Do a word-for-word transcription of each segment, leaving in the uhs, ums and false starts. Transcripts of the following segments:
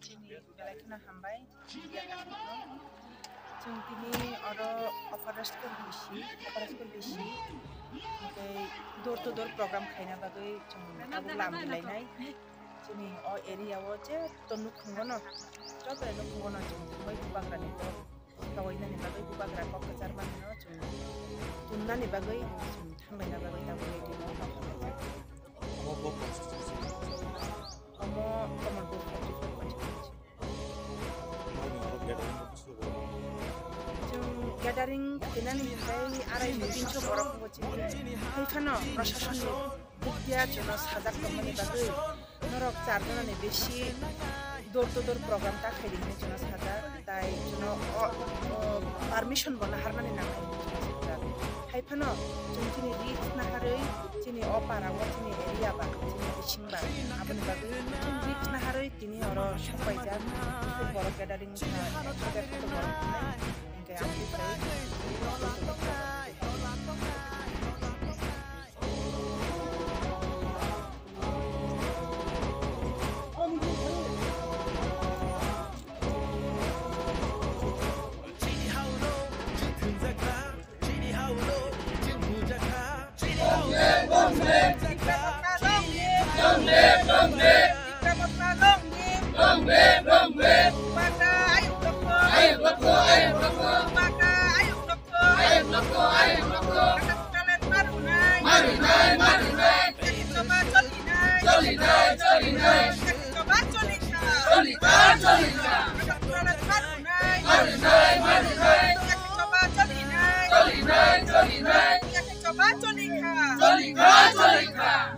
Chini belai kheno hambai. Chwng tini oro Upper School bisi, Upper School bisi, tei door to door program khaina bagwi chwng tabuk lam bilainai. Chini o area o je to nukhungo no, joto nukhungo no chwng thangwi bubagrani borok kawainani bagwi bubagra kok kwchar manino chwng tunnani bagwi chwng thanglaina bagwi tabuk ready no. Omo bo constituency. Omo Kamalpur forty-four constituency. Chwng gathering khainani hinkhe arai tinso borok wngwi chini. Hai phano prasasonni dukya chwngno sajak tongmani bagwi norok char jonani besi door to door program ta khaidi hinwi chwngno sajak. Tai chwngno o, o, permission bo naharmani nangnai hinwi chwngno sajak. Hai phano chwng chini risk naharwi chini o para o chini area ba chini bising ba aboni bagwi chwng risk naharwi tini oro sokpaijak. Borok gathering wngkha, ek hajar borok wngkha, hinkhe ang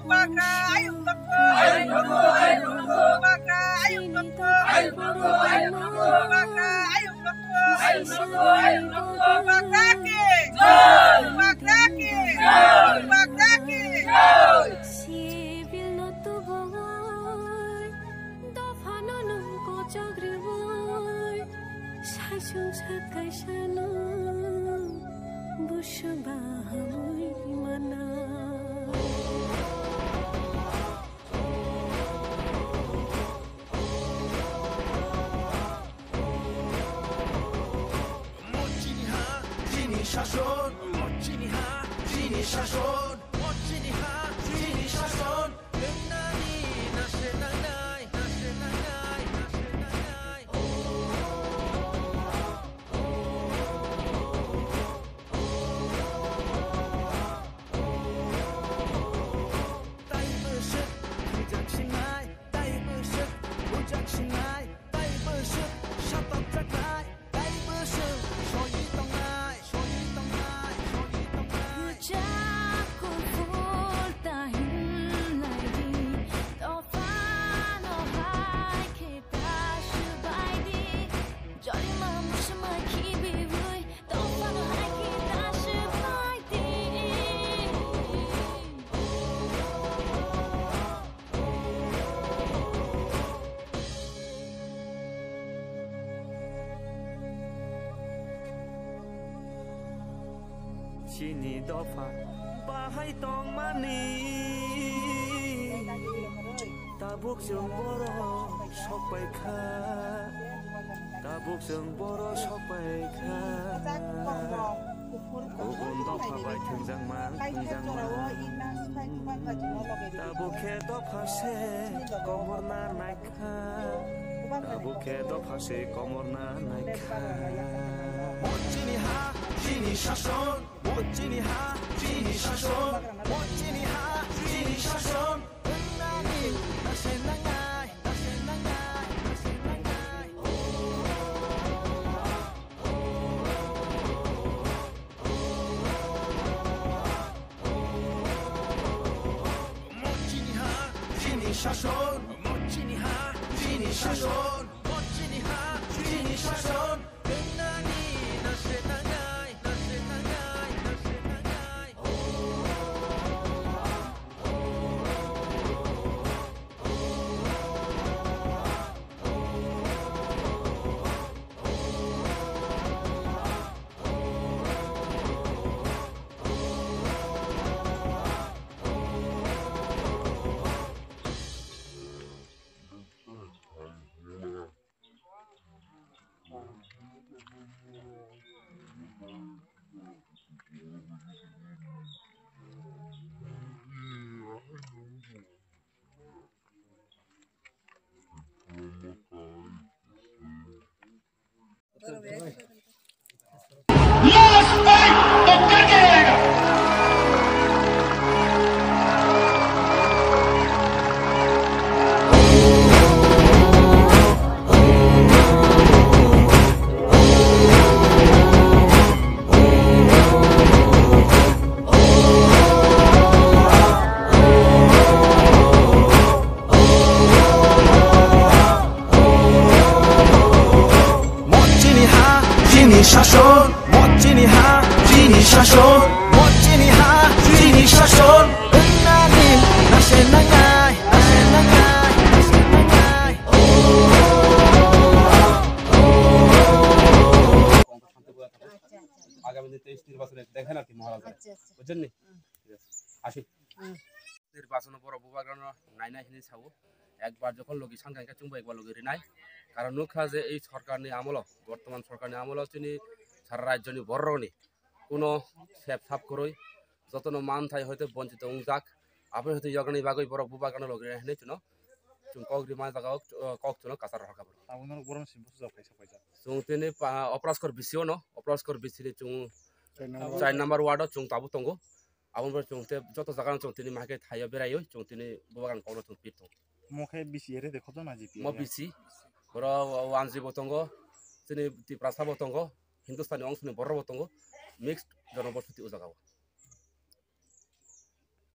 Bubagra ayuk doktor. Ayuk doktor, ayuk doktor. Bubagra ayuk doktor. Ayuk doktor, ayuk doktor. Bubagra ayuk doktor. Ayuk doktor, ayuk doktor. Bubagra ke. Jai. Bubagra ke. Jai. Bubagra ke. Jai. Civil no tubui, dophano nung kochok ribui, saisung sat kaisano busu bahamui mana. Chini ha, chini shason, chini ha, chini shason, chini ha, chini shason. Nani nase nangnai, nase nangnai, nase nangnai. Tai bwswk thwijak sinai, tai bwswk bujak sinai, tai bwswk satokjak lai, tai bwswk soi tongnai, soi tongnai, soi tongnai. Bujak kuphur ta hinlai di, dophano hai khe ta swbai di, jorima muchungma khibiwi. Chini dopha bahai tongmani. Tabuk chwng borok sokpai kha, tabuk chwng borok sokpai kha. Kubun dopha bai thwngjakma, thwngjakma. Tabuk khe dopha se komorna naikha, tabuk khe dopha se komorna naikha. Chini ha, chini shason. Chini ha, chini shason, chini ha, chini shason. Nani nase nangnai, nase nangnai, nase nangnai. Chini ha, chini shason, chini ha, chini shason, chini ha, chini shason. Last fight तो करके रहेगा। Mot chini ha, chini shason. Mot chini ha, chini shason. Mot chini ha, chini shason. Wngnani nase nangnai, nase nangnai, nase nangnai. আগামী দিন তেইশ নির্বাচনে দেখেন আর কি মহারাজা, আচ্ছা, আচ্ছা। বুঝছেন নি? হুম। ঠিক আছে, আসি। হুম। নির্বাচন বড় বুবাগ্রানো নাইনা হিনি সাবো। একবার যখন লগি সাংখ্যা হিংখ্যা চুংবা একবার লগি রিনাই। কারণ নুখা যে এই সরকারনি আমলো, বর্তমান সরকারনি আমলো চিনি সারা রাজ্যনি বড় রগনি কোনো সেপ সাপ করই, যতনো মান থাই হয়তো বঞ্চিত উংজাক। আপনি হয়তো যখনই বাগই বড় বুবাগ্রানো লগি রিনাই হিনি চুনো। Chwng kok rima jaga o, uh, kok chwngno kasar rohor kha borok. Tabukno borokno simi bwsajak kaisa paijak. Chwng tini pa-, Operaskor bisi o no, Operaskor bisi ni chwng char number ward o chwng tabuk tongo. Aboni pore chwng te joto jaga no chwng tini mahai khe thai o berai o chwng tini bubagan kokno chwng pir tongo. Mo khe bisi ere de khoto na G P area? Mo bisi. Boro wanji bo tongo. Chini Tiprasa bo tongo. Hindustani ongsoni borok bo tongo. Mixed jonobosoti o jaga o.